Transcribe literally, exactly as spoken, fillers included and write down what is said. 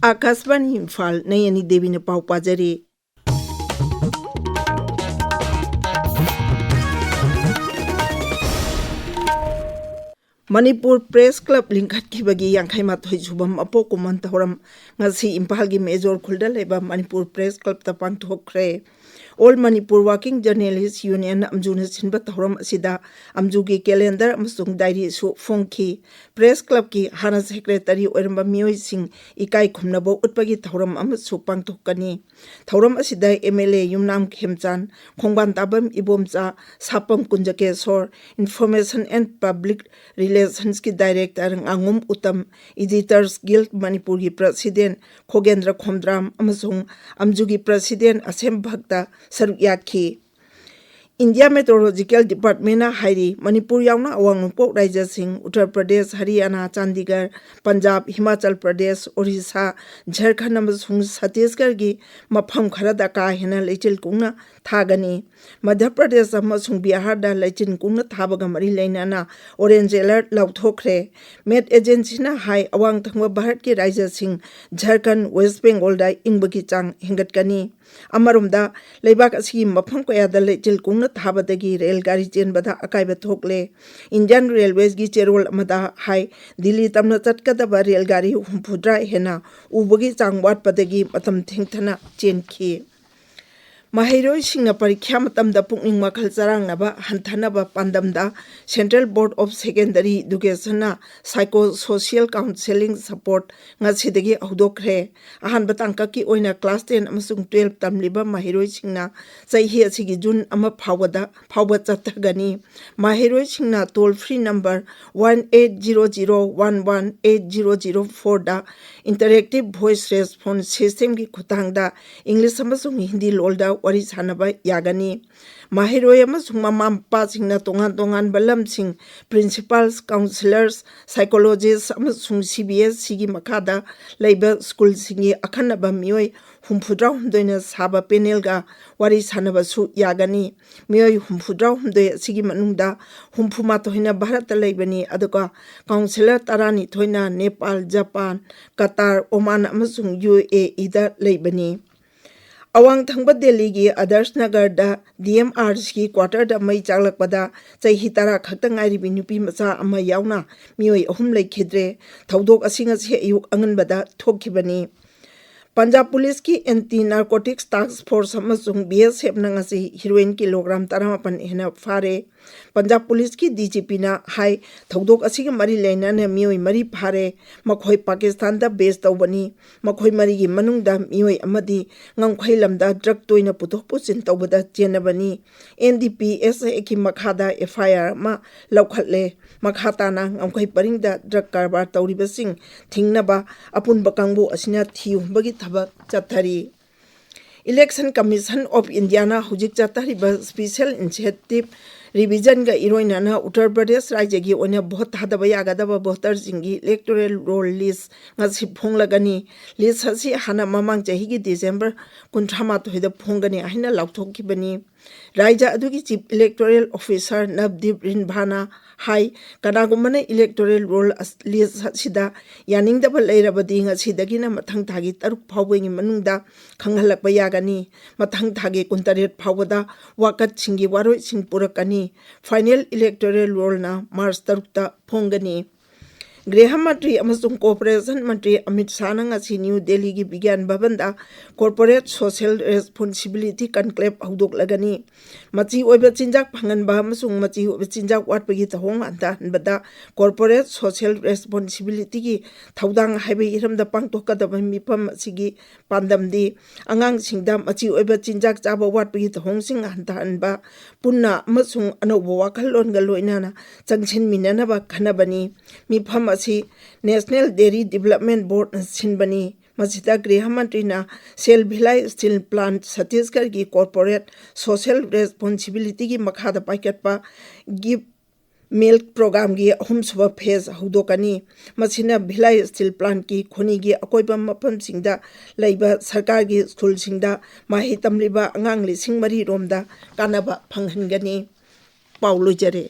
ꯑꯥꯀꯥꯁꯕꯥꯅꯤ ꯏꯝꯐꯥꯜ, ꯅꯌꯅꯤ ꯗꯦꯕꯤꯅ ꯄꯥꯎ ꯄꯥꯖꯔꯤ꯫ Manipur press club ꯂꯤꯡꯈꯠꯈꯤꯕꯒꯤ ꯌꯥꯡꯈꯩ ꯃꯥꯊꯣꯏ ꯁꯨꯕ ꯃꯄꯣꯛ ꯀꯨꯝꯑꯣꯟ ꯊꯧꯔꯝ ꯉꯁꯤ ꯏꯝꯐꯥꯜꯒꯤ ꯃꯦꯖꯣꯔ ꯈꯨꯜꯗ ꯂꯩꯕ ꯃꯅꯤꯄꯨꯔ ꯄ꯭ꯔꯦꯁ ꯀ꯭ꯂꯕꯇ ꯄꯥꯡꯊꯣꯛꯈ꯭ꯔꯦ꯫ All Manipur working journalist union ꯑꯝꯖꯨꯅ ꯁꯤꯟꯕ ꯊꯧꯔꯝ ꯑꯁꯤꯗ ꯑꯝꯖꯨꯒꯤ ꯀꯦꯂꯦꯟꯗꯔ ꯑꯃꯁꯨꯡ ꯗꯥꯏꯔꯤꯁꯨ ꯐꯣꯡꯈꯤ꯫ ꯄ꯭ꯔꯦꯁ ꯀ꯭ꯂꯕꯀꯤ ꯍꯥꯟꯅ ꯁꯦꯀ꯭ꯔꯦꯇꯔꯤ ꯑꯣꯏꯔꯝꯕ ꯃꯤꯑꯣꯏꯁꯤꯡ ꯏꯀꯥꯏ ꯈꯨꯝꯅꯕ ꯎꯠꯄꯒꯤ ꯊꯧꯔꯝ ꯑꯃꯁꯨ ꯄꯥꯡꯊꯣꯛꯀꯅꯤ꯫ ꯊꯧꯔꯝ ꯑꯁꯤꯗ M L A Yumnam Khemchand, Khongbantabam Ibomcha, Sapam Kunjakeshor, Information and Public Relationsꯀꯤ ꯗꯥꯏꯔꯦꯛꯇꯔ ꯉꯥꯉꯣꯝ ꯎꯇꯝ, Editors Guild ꯃꯅꯤꯄꯨꯔꯒꯤ ꯄ꯭ꯔꯁꯤꯗꯦꯟ ꯈꯣꯒꯦꯟꯗ꯭ꯔ ꯈꯣꯝꯗ꯭ꯔꯥꯝ ꯑꯃꯁꯨꯡ ꯑꯝꯖꯨꯒꯤ ꯄ꯭ꯔꯁꯤꯗꯦꯟ ꯑꯁꯦꯝ ꯚꯛꯇ ꯁꯔꯨꯛ ꯌꯥꯈꯤ꯫ ꯏꯟꯗꯤꯌꯥ ꯃꯦꯇ꯭ꯔꯣꯂꯣꯖꯤꯀꯦꯜ ꯗꯤꯄꯥꯔꯠꯃꯦꯟꯅ ꯍꯥꯏꯔꯤ, ꯃꯅꯤꯄꯨꯔ ꯌꯥꯎꯅ ꯑꯋꯥꯡ ꯅꯣꯡꯄꯣꯛ ꯔꯥꯖ꯭ꯌꯁꯤꯡ ꯎꯠꯇꯔ ꯄ꯭ꯔꯗꯦꯁ, ꯍꯔꯤꯌꯥꯅꯥ, ꯆꯥꯟꯗꯤꯒꯔ, ꯄꯟꯖꯥꯕ, ꯍꯤꯃꯥꯆꯜ ꯄ꯭ꯔꯗꯦꯁ, ꯑꯣꯔꯤꯁꯥ, ꯖꯔꯈꯟ ꯑꯃꯁꯨꯡ ꯁꯠꯇꯤꯁꯒꯔꯒꯤ ꯃꯐꯝ ꯈꯔꯗ ꯀꯥ ꯍꯦꯟꯅ ꯂꯩꯆꯤꯜ ꯀꯨꯡꯅ ꯊꯥꯒꯅꯤ꯫ ꯃꯙ꯭ꯌ ꯄ꯭ꯔꯗꯦꯁ ꯑꯃꯁꯨꯡ ꯕꯤꯍꯥꯔꯗ ꯂꯩꯆꯤꯜ ꯀꯨꯡꯅ ꯊꯥꯕꯒ ꯃꯔꯤ ꯂꯩꯅꯅ ꯑꯣꯔꯦꯟꯖ ꯑꯦꯂꯔꯠ ꯂꯥꯎꯊꯣꯛꯈ꯭ꯔꯦ꯫ ꯃꯦꯠ ꯑꯦꯖꯦꯟꯁꯤꯅ ꯍꯥꯏ, ꯑꯋꯥꯡ ꯊꯪꯕ ꯚꯥꯔꯠꯀꯤ ꯔꯥꯖ꯭ꯌꯁꯤꯡ ꯖꯔꯈꯟ, ꯋꯦꯁ ꯕꯦꯡꯒꯣꯜꯗ ꯏꯪꯕꯒꯤ ꯆꯥꯡ ꯍꯦꯟꯒꯠꯀꯅꯤ꯫ ꯑꯃꯔꯣꯝꯗ, ꯂꯩꯕꯥꯛ ꯑꯁꯤꯒꯤ ꯃꯐꯝ ꯀꯌꯥꯗ ꯂꯩꯆꯤꯜ ꯀꯨꯡꯅ ꯊꯥꯕꯗꯒꯤ ꯔꯦꯜ ꯒꯥꯔꯤ ꯆꯦꯟꯕꯗ ꯑꯀꯥꯏꯕ ꯊꯣꯛꯂꯦ꯫ ꯏꯟꯗꯤꯌꯥꯟ ꯔꯦꯜꯋꯦꯁꯒꯤ ꯆꯦꯔꯣꯜ ꯑꯃꯗ ꯍꯥꯏ, ꯗꯤꯜꯂꯤ ꯇꯝꯅ ꯆꯠꯀꯗꯕ ꯔꯦꯜ ꯒꯥꯔꯤ ꯍꯨꯝꯐꯨꯇꯔꯥ ꯍꯦꯟꯅ ꯎꯕꯒꯤ ꯆꯥꯡ ꯋꯥꯠꯄꯗꯒꯤ ꯃꯇꯝ ꯊꯦꯡꯊꯅ ꯆꯦꯟꯈꯤ꯫ ꯃꯍꯩꯔꯣꯏꯁꯤꯡꯅ ꯄꯔꯤꯈ꯭ꯌꯥ ꯃꯇꯝꯗ ꯄꯨꯛꯅꯤꯡ ꯋꯥꯈꯜ ꯆꯔꯥꯡꯅꯕ ꯍꯟꯊꯅꯕ ꯄꯥꯟꯗꯝꯗ Central Board of Secondary Educationꯅ Psycho Social Counselling Support ꯉꯁꯤꯗꯒꯤ ꯍꯧꯗꯣꯛꯈ꯭ꯔꯦ꯫ ꯑꯍꯥꯟꯕ ꯇꯥꯡꯀꯛꯀꯤ ꯑꯣꯏꯅ class ten ꯑꯃꯁꯨꯡ twelve ꯇꯝꯂꯤꯕ ꯃꯍꯩꯔꯣꯏꯁꯤꯡꯅ ꯆꯍꯤ ꯑꯁꯤꯒꯤ ꯖꯨꯟ ꯑꯃ ꯐꯥꯎꯕꯗ, ꯐꯥꯎꯕ ꯆꯠꯊꯒꯅꯤ꯫ ꯃꯍꯩꯔꯣꯏꯁꯤꯡꯅ toll free number one eight zero zero one one eight zero zero fourꯗ interactive voice response systemꯒꯤ ꯈꯨꯠꯊꯥꯡꯗ English ꯑꯃꯁꯨꯡ ꯍꯤꯟꯗꯤ ꯂꯣꯜꯗ ꯋꯥꯔꯤ ꯁꯥꯟꯅꯕ ꯌꯥꯒꯅꯤ꯫ ꯃꯍꯩꯔꯣꯏ ꯑꯃꯁꯨꯡ ꯃꯃꯥ ꯃꯄꯥꯁꯤꯡꯅ ꯇꯣꯉꯥꯟ ꯇꯣꯉꯥꯟꯕ ꯂꯝꯁꯤꯡ, principals, counsellors, psychologists ꯑꯃꯁꯨꯡ C B S Cꯒꯤ ꯃꯈꯥꯗ ꯂꯩꯕ ꯁ꯭ꯀꯨꯜꯁꯤꯡꯒꯤ ꯑꯈꯟꯅꯕ ꯃꯤꯑꯣꯏ ꯍꯨꯝꯐꯨꯇꯔꯥꯍꯨꯝꯗꯣꯏꯅ ꯁꯥꯕ panelꯒ ꯋꯥꯔꯤ ꯁꯥꯟꯅꯕꯁꯨ ꯌꯥꯒꯅꯤ꯫ ꯃꯤꯑꯣꯏ ꯍꯨꯝꯐꯨꯇꯔꯥꯍꯨꯝꯗꯣꯏ ꯑꯁꯤꯒꯤ ꯃꯅꯨꯡꯗ ꯍꯨꯝꯐꯨꯃꯥꯊꯣꯏꯅ ꯚꯥꯔꯠꯇ ꯂꯩꯕꯅꯤ, ꯑꯗꯨꯒ counsellor ꯇꯔꯥꯅꯤꯊꯣꯏꯅ ꯅꯦꯄꯥꯜ, ꯖꯄꯥꯟ, ꯀꯇꯥꯔ, ꯑꯣꯃꯥꯟ ꯑꯃꯁꯨꯡ U A Eꯗ ꯂꯩꯕꯅꯤ꯫ ꯑꯋꯥꯡ ꯊꯪꯕ ꯗꯦꯜꯂꯤꯒꯤ ꯑꯗꯔꯁ ꯅꯒꯔꯗ D M R Cꯒꯤ quarterꯗ ꯃꯩ ꯆꯥꯛꯂꯛꯄꯗ ꯆꯍꯤ ꯇꯔꯥ ꯈꯛꯇ ꯉꯥꯏꯔꯤꯕꯤ ꯅꯨꯄꯤ ꯃꯆꯥ ꯑꯃ ꯌꯥꯎꯅ ꯃꯤꯑꯣꯏ ꯑꯍꯨꯝ ꯂꯩꯈꯤꯗ꯭ꯔꯦ꯫ ꯊꯧꯗꯣꯛ ꯑꯁꯤ ꯉꯁꯤ ꯑꯌꯨꯛ ꯑꯉꯟꯕꯗ ꯊꯣꯛꯈꯤꯕꯅꯤ꯫ ꯄꯟꯖꯥꯕ ꯄꯨꯂꯤꯁꯀꯤ Anti Narcotics Task Force ꯑꯃꯁꯨꯡ B S Fꯅ ꯉꯁꯤ heroin kilogram ꯇꯔꯥꯃꯥꯄꯟ ꯍꯦꯟꯅ ꯐꯥꯔꯦ꯫ ꯄꯟꯖꯥꯕ ꯄꯨꯂꯤꯁꯀꯤ D G Pꯅ ꯍꯥꯏ, ꯊꯧꯗꯣꯛ ꯑꯁꯤꯒ ꯃꯔꯤ ꯂꯩꯅꯅ ꯃꯤꯑꯣꯏ ꯃꯔꯤ ꯐꯥꯔꯦ꯫ ꯃꯈꯣꯏ ꯄꯥꯀꯤꯁꯇꯥꯟꯗ base ꯇꯧꯕꯅꯤ꯫ ꯃꯈꯣꯏ ꯃꯔꯤꯒꯤ ꯃꯅꯨꯡꯗ ꯃꯤꯑꯣꯏ ꯑꯃꯗꯤ ꯉꯝꯈꯩ ꯂꯝꯗ drug ꯇꯣꯏꯅ ꯄꯨꯊꯣꯛ ꯄꯨꯁꯤꯟ ꯇꯧꯕꯗ ꯆꯦꯟꯅꯕꯅꯤ꯫ N D P S Act ꯀꯤ ꯃꯈꯥꯗ F I R ꯑꯃ ꯂꯧꯈꯠꯂꯦ꯫ ꯃꯈꯥ ꯇꯥꯅ ꯉꯝꯈꯩ ꯄꯔꯤꯡꯗ drug ꯀꯔꯕꯥꯔ ꯇꯧꯔꯤꯕꯁꯤꯡ ꯊꯤꯡꯅꯕ ꯑꯄꯨꯟꯕ ꯀꯥꯡꯕꯨ ꯑꯁꯤꯅ ꯊꯤꯍꯨꯝꯕꯒꯤ ꯊꯕꯛ ꯆꯠꯊꯔꯤ꯫ Election Commission of Indiaꯅ ꯍꯧꯖꯤꯛ ꯆꯠꯊꯔꯤꯕ special incentive revisionꯒ ꯏꯔꯣꯏꯅꯅ ꯎꯠꯇꯔ ꯄ꯭ꯔꯗꯦꯁ ꯔꯥꯏꯖ꯭ꯌꯒꯤ ꯑꯣꯏꯅ vote ꯊꯥꯗꯕ ꯌꯥꯒꯗꯕ voterꯁꯤꯡꯒꯤ electoral roll list ꯉꯁꯤ ꯐꯣꯡꯂꯒꯅꯤ꯫ List ꯑꯁꯤ ꯍꯥꯟꯅ ꯃꯃꯥꯡ ꯆꯍꯤꯒꯤ December ꯀꯨꯟꯊ꯭ꯔꯥ ꯃꯥꯊꯣꯏꯗ ꯐꯣꯡꯒꯅꯤ ꯍꯥꯏꯅ ꯂꯥꯎꯊꯣꯛꯈꯤꯕꯅꯤ꯫ ꯔꯥꯏꯖ꯭ꯌ ꯑꯗꯨꯒꯤ Chief Electoral Officer ꯅꯕꯗꯤꯞ ꯔꯤꯟꯚꯥꯅ ꯍꯥꯏ, ꯀꯅꯥꯒꯨꯝꯕꯅ electoral roll ꯑꯁ-, list ꯑꯁꯤꯗ ꯌꯥꯅꯤꯡꯗꯕ ꯂꯩꯔꯕꯗꯤ ꯉꯁꯤꯗꯒꯤꯅ ꯃꯊꯪ ꯊꯥꯒꯤ ꯇꯔꯨꯛ ꯐꯥꯎꯕꯒꯤ ꯃꯅꯨꯡꯗ ꯈꯪꯍꯜꯂꯛꯄ ꯌꯥꯒꯅꯤ꯫ ꯃꯊꯪ ꯊꯥꯒꯤ ꯀꯨꯟꯇꯔꯦꯠ ꯐꯥꯎꯕꯗ ꯋꯥꯀꯠꯁꯤꯡꯒꯤ ꯋꯥꯔꯣꯏꯁꯤꯟ ꯄꯨꯔꯛꯀꯅꯤ꯫ Final electoral rollꯅ March ꯇꯔꯨꯛꯇ ꯐꯣꯡꯒꯅꯤ꯫ ꯒ꯭ꯔꯤꯍ ꯃꯟꯇ꯭ꯔꯤ ꯑꯃꯁꯨꯡ cooperation ꯃꯟꯇ꯭ꯔꯤ ꯑꯃꯤꯠ ꯁꯥꯍꯅ ꯉꯁꯤ ꯅ꯭ꯌꯨ ꯗꯦꯜꯂꯤꯒꯤ ꯕꯤꯒ꯭ꯌꯥꯟ ꯚꯕꯟꯗ corporate social responsibility conclave ꯍꯧꯗꯣꯛꯂꯒꯅꯤ꯫ ꯃꯆꯤ ꯑꯣꯏꯕ ꯆꯤꯟꯖꯥꯛ ꯐꯪꯍꯟꯕ ꯑꯃꯁꯨꯡ ꯃꯆꯤ ꯑꯣꯏꯕ ꯆꯤꯟꯖꯥꯛ ꯋꯥꯠꯄꯒꯤ ꯊꯧꯑꯣꯡ ꯍꯟꯊꯍꯟꯕꯗ corporate social responsibilityꯒꯤ ꯊꯧꯗꯥꯡ ꯍꯥꯏꯕ ꯍꯤꯔꯝꯗ ꯄꯥꯡꯊꯣꯛꯀꯗꯕ ꯃꯤꯐꯝ ꯑꯁꯤꯒꯤ ꯄꯥꯟꯗꯝꯗꯤ ꯑꯉꯥꯡꯁꯤꯡꯗ ꯃꯆꯤ ꯑꯣꯏꯕ ꯆꯤꯟꯖꯥꯛ ꯆꯥꯕ ꯋꯥꯠꯄꯒꯤ ꯊꯧꯑꯣꯡꯁꯤꯡ ꯍꯟꯊꯍꯟꯕ, ꯄꯨꯟꯅ ꯑꯃꯁꯨꯡ ꯑꯅꯧꯕ ꯋꯥꯈꯜꯂꯣꯟꯒ ꯂꯣꯏꯅꯅ ꯆꯪꯁꯤꯟꯃꯤꯟꯅꯅꯕ ꯈꯟꯅꯕꯅꯤ꯫ ꯃꯤꯐꯝ ꯑꯁꯤ National Dairy Development Boardꯅ ꯁꯤꯟꯕꯅꯤ꯫ ꯃꯁꯤꯗ ꯒ꯭ꯔꯤꯍ ꯃꯟꯇ꯭ꯔꯤꯅ ꯁꯦꯜ ꯚꯤꯂꯥꯏ ꯁ꯭ꯇꯤꯜ ꯄ꯭ꯂꯥꯟꯠ ꯁꯠꯇꯤꯁꯒꯔꯒꯤ ꯀꯣꯔꯄꯣꯔꯦꯠ ꯁꯣꯁꯦꯜ ꯔꯦꯁꯄꯣꯟꯁꯤꯕꯤꯂꯤꯇꯤꯒꯤ ꯃꯈꯥꯗ ꯄꯥꯏꯈꯠꯄ ꯒꯤꯐ ꯃꯤꯜꯛ ꯄ꯭ꯔꯣꯒ꯭ꯔꯥꯝꯒꯤ ꯑꯍꯨꯝꯁꯨꯕ ꯐꯦꯖ ꯍꯧꯗꯣꯛꯀꯅꯤ꯫ ꯃꯁꯤꯅ ꯚꯤꯂꯥꯏ ꯁ꯭ꯇꯤꯜ ꯄ꯭ꯂꯥꯟꯠꯀꯤ ꯈꯨꯟꯒꯤ ꯑꯀꯣꯏꯕ ꯃꯐꯝꯁꯤꯡꯗ ꯂꯩꯕ ꯁꯔꯀꯥꯔꯒꯤ ꯁ꯭ꯀꯨꯜꯁꯤꯡꯗ ꯃꯍꯩ ꯇꯝꯂꯤꯕ ꯑꯉꯥꯡ ꯂꯤꯁꯤꯡ ꯃꯔꯤ ꯔꯣꯝꯗ ꯀꯥꯟꯅꯕ ꯐꯪꯍꯟꯒꯅꯤ꯫ ꯄꯥꯎ ꯂꯣꯏꯖꯔꯦ꯫